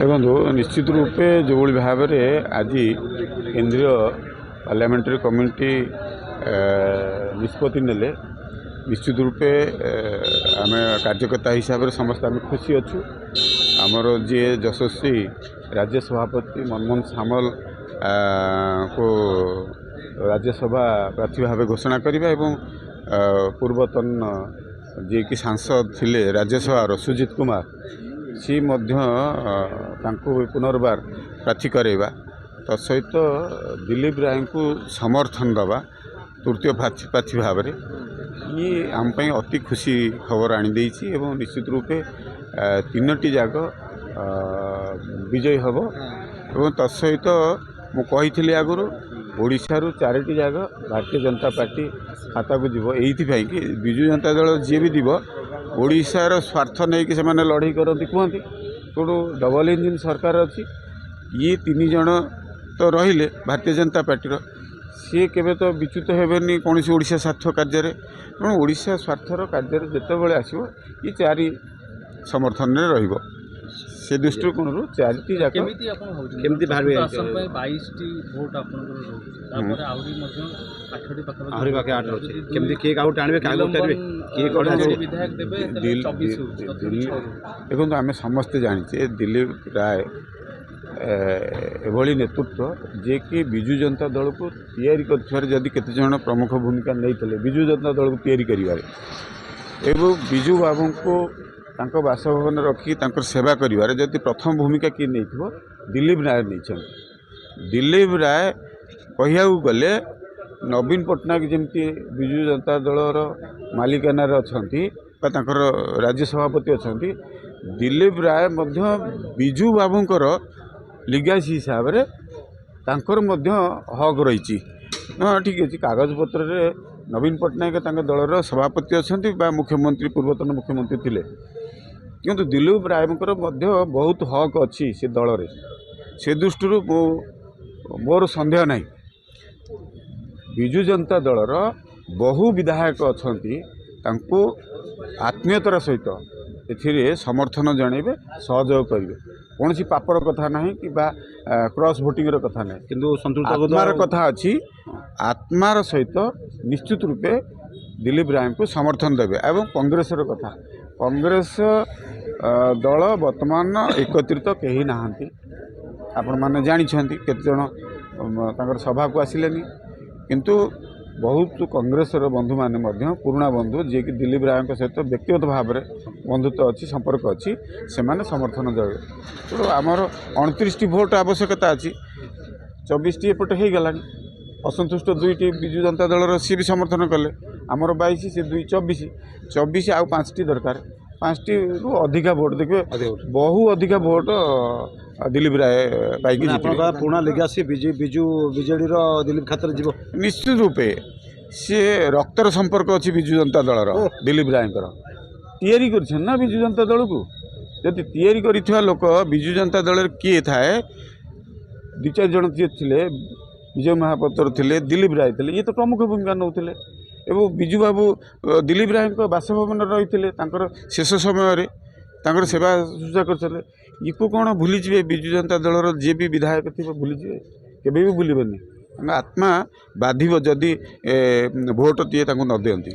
ଦେଖନ୍ତୁ, ନିଶ୍ଚିତ ରୂପେ ଯେଉଁଭଳି ଭାବରେ ଆଜି କେନ୍ଦ୍ରୀୟ ପାର୍ଲାମେଣ୍ଟାରୀ କମିଟି ନିଷ୍ପତ୍ତି ନେଲେ, ନିଶ୍ଚିତ ରୂପେ ଆମେ କାର୍ଯ୍ୟକର୍ତ୍ତା ହିସାବରେ ସମସ୍ତେ ଆମେ ଖୁସି ଅଛୁ। ଆମର ଯିଏ ଯଶସ୍ୱୀ ରାଜ୍ୟ ସଭାପତି ମନମୋହନ ସାମଲ କୁ ରାଜ୍ୟସଭା ପ୍ରାର୍ଥୀ ଭାବେ ଘୋଷଣା କରିବା ଏବଂ ପୂର୍ବତନ ଯିଏକି ସାଂସଦ ଥିଲେ ରାଜ୍ୟସଭାର ସୁଜିତ କୁମାର, ସିଏ ମଧ୍ୟ ତାଙ୍କୁ ପୁନର୍ବାର ପ୍ରାର୍ଥୀ କରାଇବା, ତା ସହିତ ଦିଲ୍ଲୀପ ରାୟଙ୍କୁ ସମର୍ଥନ ଦେବା ତୃତୀୟ ପ୍ରାର୍ଥୀ ଭାବରେ, ଇଏ ଆମ ପାଇଁ ଅତି ଖୁସି ଖବର ଆଣିଦେଇଛି। ଏବଂ ନିଶ୍ଚିତ ରୂପେ ତିନୋଟି ଯାକ ବିଜୟୀ ହେବ। ଏବଂ ତା ସହିତ ମୁଁ କହିଥିଲି ଆଗରୁ, ଓଡ଼ିଶାରୁ ଚାରିଟି ଯାକ ଭାରତୀୟ ଜନତା ପାର୍ଟି ଖାତାକୁ ଯିବ। ଏଇଥିପାଇଁ କି ବିଜୁ ଜନତା ଦଳ ଯିଏ ବି ଯିବ, ଓଡ଼ିଶାର ସ୍ୱାର୍ଥ ନେଇକି ସେମାନେ ଲଢ଼େଇ କରନ୍ତି କୁହନ୍ତି। ତେଣୁ ଡବଲ ଇଞ୍ଜିନ୍ ସରକାର ଅଛି, ଇଏ ତିନି ଜଣ ତ ରହିଲେ ଭାରତୀୟ ଜନତା ପାର୍ଟିର, ସିଏ କେବେ ତ ବିଚ୍ୟୁତ ହେବେନି କୌଣସି ଓଡ଼ିଶା ସ୍ୱାର୍ଥ କାର୍ଯ୍ୟରେ। ତେଣୁ ଓଡ଼ିଶା ସ୍ୱାର୍ଥର କାର୍ଯ୍ୟରେ ଯେତେବେଳେ ଆସିବ, ଇଏ ଚାରି ସମର୍ଥନରେ ରହିବ। ସେ ଦୃଷ୍ଟିକୋଣରୁ ଚାରିଟି ଯାକ କେମିତି ଆପଣ ଭାବୁଛନ୍ତି? କେମିତି ଭାବିବେ? ଚତୁର୍ଥ ଆସନ ପାଇଁ 22ଟି ଭୋଟ ଆପଣଙ୍କର ରହୁଛି, ତାପରେ ଆହୁରି ମଧ୍ୟ ଆଠଟି ପାଖାପାଖି। ଆହୁରି ପାଖେ ଆଠ ଅଛି। ଯଦି ଦୁଇ କେମିତି କିଏ କାହାକୁ ଟାଣିବେ, କାହାକୁ ଟାଣିବେ, କିଏ ନିଲମ୍ବନ କୋଉଠି ବିଜେଡି ବିଧାୟକ ଦେବେ, ତାହେଲେ 24 ହେଉଛି, ତଥାପି 6 ରହୁଛି। ଦେଖନ୍ତୁ, ଆମେ ସମସ୍ତେ ଜାଣିଛେ ଦିଲ୍ଲୀପ ରାୟ ଏଭଳି ନେତୃତ୍ୱ ଯିଏକି ବିଜୁ ଜନତା ଦଳକୁ ତିଆରି କରିଥିବାରେ ଯଦି କେତେଜଣ ପ୍ରମୁଖ ଭୂମିକା ନେଇଥିଲେ ବିଜୁ ଜନତା ଦଳକୁ ତିଆରି କରିବାରେ ଏବଂ ବିଜୁ ବାବୁଙ୍କୁ ତାଙ୍କ ବାସଭବନରେ ରଖି ତାଙ୍କର ସେବା କରିବାରେ ଯଦି ପ୍ରଥମ ଭୂମିକା କିଏ ନେଇଥିବ, ଦିଲ୍ଲୀପ ରାୟ ନେଇଛନ୍ତି। ଦିଲ୍ଲୀପ ରାୟ କହିବାକୁ ଗଲେ ନବୀନ ପଟ୍ଟନାୟକ ଯେମିତି ବିଜୁ ଜନତା ଦଳର ମାଲିକାନାରେ ଅଛନ୍ତି ବା ତାଙ୍କର ରାଜ୍ୟ ସଭାପତି ଅଛନ୍ତି, ଦିଲ୍ଲୀପ ରାୟ ମଧ୍ୟ ବିଜୁ ବାବୁଙ୍କର ଲିଗାସି ହିସାବରେ ତାଙ୍କର ମଧ୍ୟ ହକ୍ ରହିଛି। ହଁ, ଠିକ୍ ଅଛି, କାଗଜପତ୍ରରେ ନବୀନ ପଟ୍ଟନାୟକ ତାଙ୍କ ଦଳର ସଭାପତି ଅଛନ୍ତି ବା ମୁଖ୍ୟମନ୍ତ୍ରୀ, ପୂର୍ବତନ ମୁଖ୍ୟମନ୍ତ୍ରୀ ଥିଲେ, କିନ୍ତୁ ଦିଲ୍ଲୀପ ରାୟଙ୍କର ମଧ୍ୟ ବହୁତ ହକ୍ ଅଛି ସେ ଦଳରେ। ସେ ଦୃଷ୍ଟିରୁ ମୁଁ ମୋର ସନ୍ଦେହ ନାହିଁ, ବିଜୁ ଜନତା ଦଳର ବହୁ ବିଧାୟକ ଅଛନ୍ତି, ତାଙ୍କୁ ଆତ୍ମୀୟତାର ସହିତ ଏଥିରେ ସମର୍ଥନ ଜଣାଇବେ, ସହଯୋଗ କରିବେ। କୌଣସି ପାପର କଥା ନାହିଁ କିମ୍ବା କ୍ରସ୍ ଭୋଟିଂର କଥା ନାହିଁ। କିନ୍ତୁ ସନ୍ତୁଳିତ ଆତ୍ମାର କଥା ଅଛି। ଆତ୍ମାର ସହିତ ନିଶ୍ଚିତ ରୂପେ ଦିଲ୍ଲୀପ ରାୟଙ୍କୁ ସମର୍ଥନ ଦେବେ। ଏବଂ କଂଗ୍ରେସର କଥା, କଂଗ୍ରେସ ଦଳ ବର୍ତ୍ତମାନ ଏକତ୍ରିତ କେହି ନାହାନ୍ତି। ଆପଣମାନେ ଜାଣିଛନ୍ତି କେତେଜଣ ତାଙ୍କର ସଭାକୁ ଆସିଲେନି। କିନ୍ତୁ ବହୁତ କଂଗ୍ରେସର ବନ୍ଧୁମାନେ ମଧ୍ୟ, ପୁରୁଣା ବନ୍ଧୁ, ଯିଏକି ଦିଲ୍ଲୀପ ରାୟଙ୍କ ସହିତ ବ୍ୟକ୍ତିଗତ ଭାବରେ ବନ୍ଧୁତ୍ୱ ଅଛି, ସମ୍ପର୍କ ଅଛି, ସେମାନେ ସମର୍ଥନ ଦେବେ। ତେଣୁ ଆମର 29ଟି ଭୋଟ ଆବଶ୍ୟକତା ଅଛି, 24ଟି ଏପଟେ ହେଇଗଲାଣି। ଅସନ୍ତୁଷ୍ଟ ଦୁଇଟି ବିଜୁ ଜନତା ଦଳର, ସିଏ ବି ସମର୍ଥନ କଲେ। ଆମର 22, ସେ ଦୁଇ, 24। 24 ଆଉ ପାଞ୍ଚଟି ଦରକାର। ପାଞ୍ଚଟିରୁ ଅଧିକା ଭୋଟ ଦେଖିବେ, ଅଧିକ ଭୋଟ। ବହୁ ଅଧିକା ଭୋଟ ଦିଲ୍ଲୀପ ରାୟ ପାଇକି ମାନେ ଜିତିବେ। ଆପଣଙ୍କ ପୁରୁଣା ଲିଗାସି ବିଜୁ ବିଜୁ ବିଜେଡିର ଦିଲ୍ଲୀପ ଖାତାରେ ଯିବ? ନିଶ୍ଚିତ ରୂପେ। ସିଏ ରକ୍ତର ସମ୍ପର୍କ ଅଛି ବିଜୁ ଜନତା ଦଳର। ଦିଲ୍ଲୀପ ରାୟଙ୍କର ତିଆରି କରିଛନ୍ତି ନା ବିଜୁ ଜନତା ଦଳକୁ। ଯଦି ତିଆରି କରିଥିବା ଲୋକ ବିଜୁ ଜନତା ଦଳରେ କିଏ ଥାଏ, ଦୁଇ ଚାରି ଜଣ ଯିଏ ଥିଲେ, ବିଜୟ ମହାପାତ୍ର ଥିଲେ, ଦିଲ୍ଲୀପ ରାୟ ଥିଲେ, ଇଏ ତ ପ୍ରମୁଖ ଭୂମିକା ନେଉଥିଲେ। ଏବଂ ବିଜୁ ବାବୁ ଦିଲ୍ଲୀପ ରାୟଙ୍କ ବାସଭବନରେ ରହିଥିଲେ, ତାଙ୍କର ଶେଷ ସମୟରେ ତାଙ୍କର ସେବା ଶୁଶ୍ରୂଷା କରିଥିଲେ। ୟାକୁ କ'ଣ ଭୁଲିଯିବେ? ବିଜୁ ଜନତା ଦଳର ଯିଏ ବି ବିଧାୟକ ଥିବ ଭୁଲିଯିବେ? କେବେ ବି ଭୁଲିବେନି। ତାଙ୍କ ଆତ୍ମା ବାଧିବ ଯଦି ଭୋଟଟିଏ ତାଙ୍କୁ ନ ଦିଅନ୍ତି।